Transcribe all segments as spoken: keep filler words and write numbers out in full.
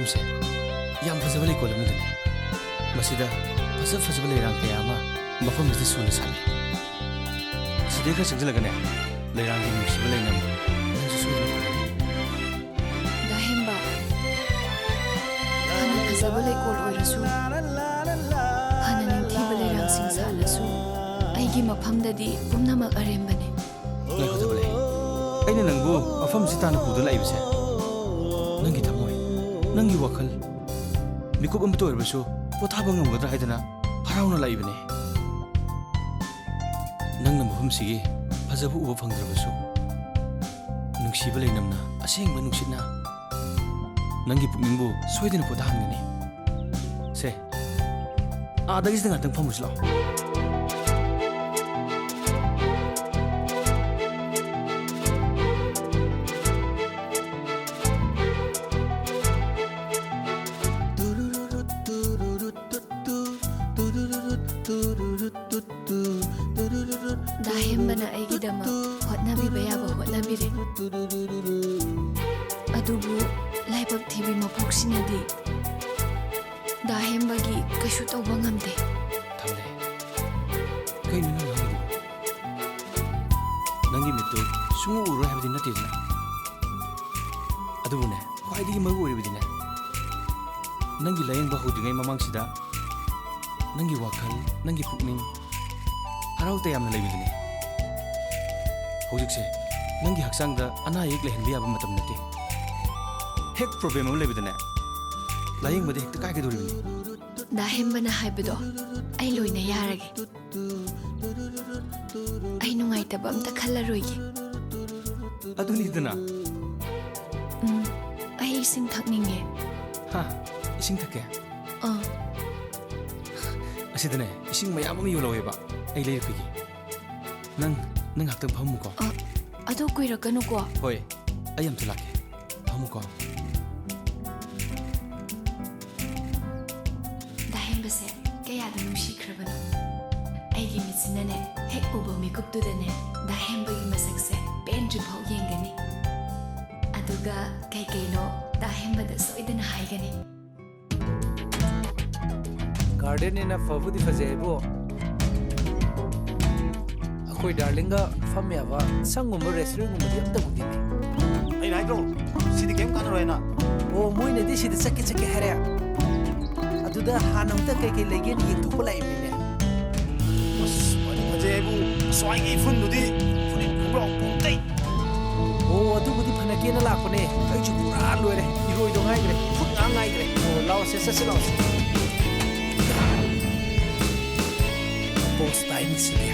ꯁꯦ ꯌꯥꯝ ꯐꯖꯕ ꯂꯩꯀꯣꯜ ꯑꯃꯗꯅꯤ꯫ ꯃꯁꯤꯗ ꯐꯖ ꯐꯖꯕ ꯂꯩꯔꯥꯡ ꯀꯌꯥ ꯑꯃ ꯃꯐꯝ ꯑꯁꯤꯗ ꯁꯨꯅ ꯁꯥꯠꯂꯤ꯫ ꯁꯤꯗꯩ ꯈꯔ ꯆꯪꯁꯤꯜꯂꯒꯅꯦ, ꯂꯩꯔꯥꯡꯒꯤ ꯅꯨꯡꯁꯤꯕ ꯂꯩꯅꯝ ꯅꯪꯁꯨ ꯁꯣꯏꯗꯅ ꯐꯪꯒꯅꯤ꯫ ꯗꯥ ꯍꯦꯝꯕ, ꯐꯅ ꯐꯖꯕ ꯂꯩꯀꯣꯜ ꯑꯣꯏꯔꯁꯨ, ꯐꯅ ꯅꯤꯡꯊꯤꯕ ꯂꯩꯔꯥꯡꯁꯤꯡ ꯁꯥꯠꯂꯁꯨ, ꯑꯩꯒꯤ ꯃꯐꯝꯗꯗꯤ ꯄꯨꯝꯅꯃꯛ ꯑꯔꯦꯝꯕꯅꯤ꯫ ꯉꯥꯏꯈꯣ ꯊꯕꯂꯩ, ꯑꯩꯅ ꯅꯪꯕꯨ ꯃꯐꯝꯁꯤ ꯇꯥꯟꯅ ꯄꯨꯗꯨꯅ ꯂꯥꯛꯏꯕꯁꯦ ꯅꯪꯒꯤ ꯊꯃꯣꯏ, ꯅꯪꯒꯤ ꯋꯥꯈꯜ, ꯃꯤꯀꯨꯞ ꯑꯃꯇ ꯑꯣꯏꯔꯕꯁꯨ ꯄꯣꯊꯥꯕ ꯉꯝꯒꯗ꯭ꯔꯥ ꯍꯥꯏꯗꯅ ꯍꯔꯥꯎꯅ ꯂꯥꯛꯏꯕꯅꯤ꯫ ꯅꯪꯅ ꯃꯐꯝꯁꯤꯒꯤ ꯐꯖꯕ ꯎꯕ ꯐꯪꯗ꯭ꯔꯕꯁꯨ, ꯅꯨꯡꯁꯤꯕ ꯂꯩꯅꯝꯅ, ꯑꯁꯦꯡꯕ ꯅꯨꯡꯁꯤꯠꯅ ꯅꯪꯒꯤ ꯄꯨꯛꯅꯤꯡꯕꯨ ꯁꯣꯏꯗꯅ ꯄꯣꯊꯥꯍꯟꯒꯅꯤ꯫ ꯁꯦ, ꯑꯥꯗꯒꯤꯁꯤꯗ ꯉꯥꯛꯇꯪ ꯐꯝꯃꯨꯁꯤ ꯂꯥꯛꯑꯣ꯫ ꯗꯥ ꯍꯦꯝꯕꯅ ꯑꯩꯒꯤꯗꯃꯛ ꯍꯣꯠꯅꯕꯤꯕ ꯌꯥꯕ ꯍꯣꯠꯅꯕꯤꯔꯦ꯫ ꯑꯗꯨꯕꯨ ꯂꯥꯏꯕꯛ ꯊꯤꯕꯤ ꯃꯄꯣꯛꯁꯤꯅꯗꯤ ꯗꯥ ꯍꯦꯝꯕꯒꯤ ꯀꯩꯁꯨ ꯇꯧꯕ ꯉꯝꯗꯦ꯫ ꯊꯝꯂꯦ꯫ ꯀꯩꯅꯣ ꯅꯪ ꯉꯥꯡꯉꯤꯗꯨꯕꯣ? ꯅꯪꯒꯤ ꯃꯤꯠꯇꯨ ꯁꯨꯡꯎ ꯎꯔꯣꯏ ꯍꯥꯏꯕꯗꯤ ꯅꯠꯇꯦꯗꯅ꯫ ꯑꯗꯨꯕꯨꯅꯦ, ꯈ꯭ꯋꯥꯏꯗꯒꯤ ꯃꯔꯨ ꯑꯣꯏꯔꯤꯕꯗꯤꯅꯦ, ꯅꯪꯒꯤ ꯂꯥꯌꯦꯡꯕ ꯍꯧꯗ꯭ꯔꯤꯉꯩ ꯃꯃꯥꯡꯁꯤꯗ ꯅꯪꯒꯤ ꯋꯥꯈꯜ, ꯅꯪꯒꯤ ꯄꯨꯛꯅꯤꯡ ꯍꯔꯥꯎ ꯇꯌꯥꯝꯅ ꯂꯩꯕꯗꯨꯅꯤ꯫ ꯍꯧꯖꯤꯛꯁꯦ ꯅꯪꯒꯤ ꯍꯛꯆꯥꯡꯗ ꯑꯅꯥ ꯑꯌꯦꯛ ꯂꯩꯍꯟꯕ ꯌꯥꯕ ꯃꯇꯝ ꯅꯠꯇꯦ꯫ ꯍꯦꯛ problem ꯑꯃ ꯂꯩꯕꯗꯅꯦ, ꯂꯥꯌꯦꯡꯕꯗ ꯍꯦꯛꯇ ꯀꯥꯏꯒꯗꯧꯔꯤꯕꯅꯤ꯫ ꯗꯥ ꯍꯦꯝꯕꯅ ꯍꯥꯏꯕꯗꯣ ꯑꯩ ꯂꯣꯏꯅ ꯌꯥꯔꯒꯦ꯫ ꯑꯩ ꯅꯨꯡꯉꯥꯏꯇꯕ ꯑꯝꯇ ꯈꯜꯂꯔꯣꯏꯒꯦ꯫ ꯑꯗꯨꯅꯤꯗꯅ꯫ ꯎꯝ, ꯑꯩ ꯏꯁꯤꯡ ꯊꯛꯅꯤꯡꯉꯦ꯫ ꯍꯥ? ꯏꯁꯤꯡ ꯊꯛꯀꯦ? ꯑꯥ꯫ ꯑꯁꯤꯗꯅꯦ, ꯏꯁꯤꯡ ꯃꯌꯥꯝ ꯑꯃ ꯌꯣꯜꯍꯧꯋꯦꯕ꯫ ꯑꯩ ꯂꯩꯔꯛꯄꯤꯒꯦ꯫ ꯅꯪ, ꯅꯪ ꯉꯥꯛꯇꯪ ꯐꯝꯃꯨꯀꯣ꯫ ꯑ, ꯑꯗꯣ ꯀꯨꯏꯔꯛꯀꯅꯨꯀꯣ꯫ ꯍꯣꯏ, ꯑꯩ ꯑꯝꯇ ꯂꯥꯛꯀꯦ꯫ ꯐꯝꯃꯨꯀꯣ꯫ ꯗꯥ ꯍꯦꯝꯕꯁꯦ ꯀꯌꯥꯗ ꯅꯨꯡꯁꯤꯈ꯭ꯔꯕꯅꯣ? ꯑꯩꯒꯤ ꯃꯤꯠꯁꯤꯅꯅꯦ, ꯍꯦꯛ ꯎꯕ ꯃꯤꯀꯨꯞꯇꯨꯗꯅꯦ, ꯗꯥ ꯍꯦꯝꯕꯒꯤ ꯃꯁꯛꯁꯦ ꯄꯦꯟꯗ꯭ꯔꯤꯐꯥꯎ ꯌꯦꯡꯒꯅꯤ꯫ ꯑꯗꯨꯒ ꯀꯩ ꯀꯩꯅꯣ ꯇꯥꯍꯦꯟꯕꯗ ꯁꯣꯏꯗꯅ ꯍꯥꯏꯒꯅꯤ꯫ ꯒꯥꯔꯗꯦꯟꯅꯤꯅ ꯐꯕꯨꯗꯤ ꯐꯖꯩ ꯍꯥꯏꯕꯨ, ꯑꯩꯈꯣꯏ ꯗꯥꯔꯂꯤꯡꯒ ꯐꯝ ꯌꯥꯕ ꯁꯪꯒꯨꯝꯕ ꯔꯦꯁꯇꯨꯔꯦꯟꯒꯨꯝꯕꯗꯤ ꯑꯝꯇ ꯎꯗꯦꯅꯦ꯫ ꯑꯩꯅ ꯍꯥꯏꯗ꯭ꯔꯣ, ꯁꯤꯗꯤ ꯀꯩꯝ ꯀꯥꯟꯅꯔꯣꯏꯅ꯫ ꯑꯣ, ꯃꯣꯏꯅꯗꯤ ꯁꯤꯗ ꯆꯠꯀꯦ ꯆꯠꯀꯦ ꯍꯥꯏꯔꯦ꯫ ꯑꯗꯨꯗ ꯍꯥꯟꯅ ꯑꯝꯇ ꯀꯩꯀꯩ ꯂꯩꯒꯦꯅ ꯌꯦꯡꯊꯣꯛꯄ ꯂꯥꯛꯏꯕꯅꯤꯅꯦ꯫ ꯑꯁ, ꯐꯗꯤ ꯐꯖꯩ ꯍꯥꯏꯕꯨ, ꯑꯁ꯭ꯋꯥꯏꯒꯤ ꯏꯐꯨꯟꯗꯨꯗꯤ ꯐꯨꯔꯤꯠ ꯈꯣꯡꯒ꯭ꯔꯥꯎ ꯄꯨꯡꯇꯩ꯫ ꯑꯣ, ꯑꯗꯨꯕꯨꯗꯤ ꯐꯅ ꯀꯦꯅ ꯂꯥꯛꯄꯅꯦ꯫ ꯑꯩꯁꯨ ꯄꯨꯔꯥ ꯂꯣꯏꯔꯦ꯫ ꯏꯔꯣꯏꯗꯣ ꯉꯥꯏꯈ꯭ꯔꯦ꯫ ꯈꯨꯠ ꯉꯥꯛ ꯉꯥꯏꯈ꯭ꯔꯦ꯫ ꯑꯣ, ꯂꯥꯛꯑꯣꯁꯦ, ꯆꯠꯁꯤ ꯂꯥꯛꯑꯣꯁꯦ꯫ ꯕꯣꯁ ꯇꯥꯏꯅꯤ ꯁꯤꯗꯤ꯫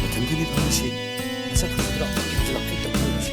ꯃꯊꯟꯇꯗꯤ ꯐꯝꯁꯤ꯫ ꯃꯁꯛ ꯐꯖꯗ꯭ꯔꯣ? ꯀꯦꯟꯁꯤꯜꯂꯛꯀꯦ ꯇꯧꯕ ꯇꯧꯔꯤꯁꯦ꯫